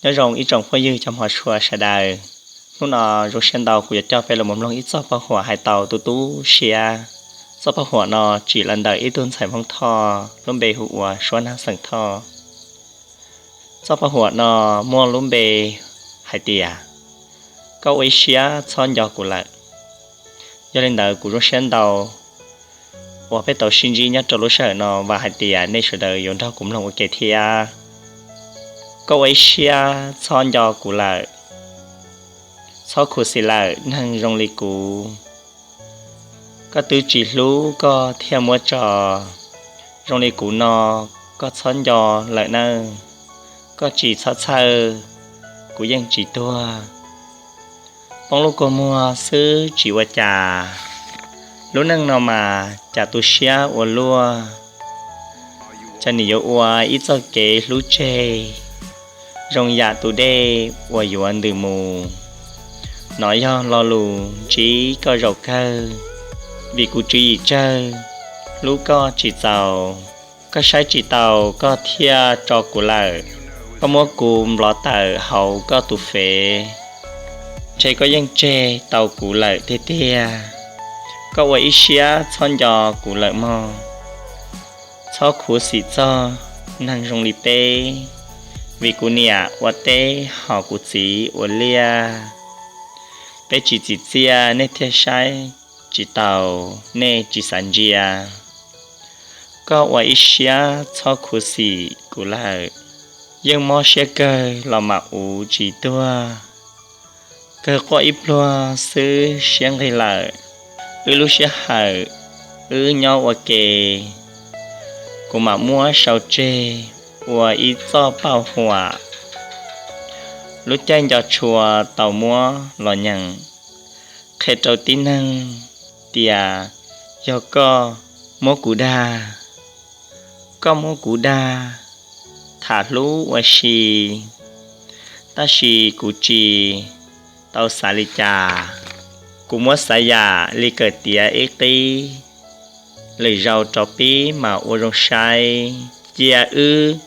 Nyob zoo ib tsoom phooj ywg cov hmov tshua sawv daws. Hnub no zoo siab ntau kuv yuav coj peb los mus mloog ib txoj paj huam hais tau tu tu siab. Txoj paj huam no tsim los ntawm ib tug ntxhais Hmoob Thoj lub npe hu ua Suab Nab xeem Thoj. Txoj paj huam no muaj lub npe hais tias, koj ua ib siab txhob nco kuv lawm. Yog li ntawd kuv zoo siab ntau uas peb tau sib ntsib nyob rau lub sij hawm no, vam hais tias nej sawv daws yuav nrog kuv mloog ua ke thiab. Koj ua ib siab txhob nco kuv lawm, txhob khuv xim lawm neeg zoo li kuv. Koj twb tsis hlub koj thiaj muab tso, zoo li kuv no koj txhob nco lawm nawb. Koj tsis txhob txhawj, kuv yeej tsis tuag. Poob lub kua muag xwb tsis ua cas, lub neej no mas cas tu siab ua luaj. Cas nim yuav ua ib txoj kev hlub tseg, zoo yam tus dej uas yuav ntws mus. Nov yog lo lus ntsib koj zaum kawg, vim kuv tswv yim tsawg, hlub koj tsis txaus. Koj saib tsis taus koj thiaj tso kuv lawm, koj muab kuv nplov tawm hauv koj tus fev, ntshe koj yeej tseg tau kuv lawm tiag tiag. Koj ua ib siab txhob nco kuv lawm mog, txhob khuv xim txog neeg zoo li peb, vim kuv niam ua teb ho kuv txiv ua liaj. Peb tsis txim txiaj nej thiaj saib tsis taus, nej tsis xav ntsia. Koj ua ib siab txhob khuv xim kuv lawm, yeej mob siab kawg los mam uv tsis tuag. Kawg quaj ib pluag xwb siab nqig lawm, wb lub sij hawm wb nyob ua ke, kuv mam muab sau tseg ua ib txoj paj huam. Lub caij nco tshua tau muab los nyeem, qhia rau tib neeg tias yog koj muab kuv dag, koj muab kuv dag, tham hlub ua si, tab sis kuv tsis tau xav li cas. Kuv muab xaiv yam li kawm tiav ib qib, lwm zaus rov pib mas ua zoo saib. Cia wb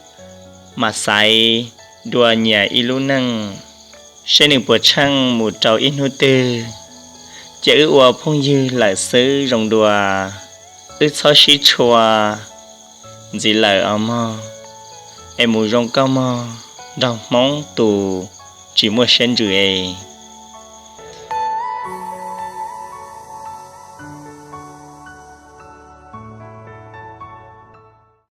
mam xaiv dua nyias ib lub neej, seb nws puas tsheej mus rau ib hnub twg. Cia wb ua phooj ywg lawm xwb zoo dua, wb txhob sib tshua ntxiv lawm os mog. Es mus zoo koj mog, nrog Hmoob tus tsis muaj siab ntsws es.